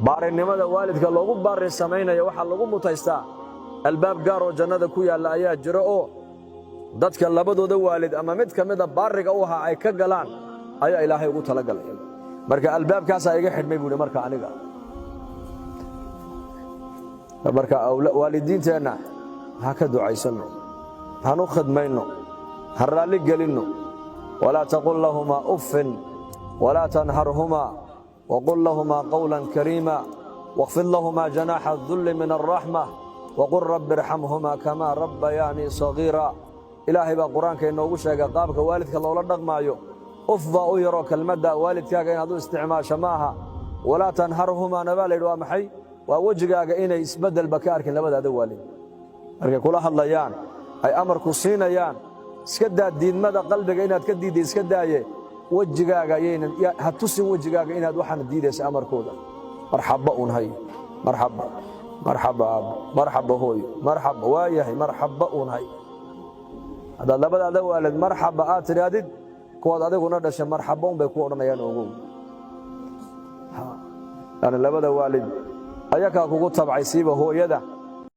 Baarinimada waalidka loogu baari samaynaya waxaa lagu mutaystaa albaab gaar oo jannada ku yaalla ayaa jiro, oo dadka labadooda waalid ama mid ka mida baariga u ahaa ay ka galaan ayaa Ilaahay ugu talagalay. Marka albaabkaasaa iga xidhmay, buuhi. Marka aniga marka waalidiinteenna ha ka ducaysanno, han u khidmayno, ha raalli gelinno. ولا تقل لهما أف ولا تنهرهما وقل لهما قولا كريما واخفض لهما جناح الذل من الرحمة وقل رب ارحمهما كما ربياني صغيرا. Ilaahay baa Qur-aanka inoogu sheegay qaabka waalidka loola dhaqmaayo. Uf baa u yaroo kelmadda waalidkaaga inaad u isticmaasho ma aha. ولا تنهرهما na baa la yidhi. Waa maxay? Waa wejigaaga inay isbeddelba ka arkin labadaada waalid markay kula hadlayaan, ay amarku siinayaan. Iska daa diidmada qalbiga inaad ka diidda, iska daaye, wejigaaga yaynan ha tusin wejigaaga inaad waxaana diidaysa amarkooda. Marxabba un hay, marxabba, marxabba aabbo, marxabba hooyo, marxabba, waayahay, marxabba un hay. Haddaad labadaada waalid marxabba aad tidhaahdid, kuwaad adiguna dhashay marxabba un bay ku odhanayaan. Ogow, yani labada waalid ayakaa kugu tabcay, siiba hooyada.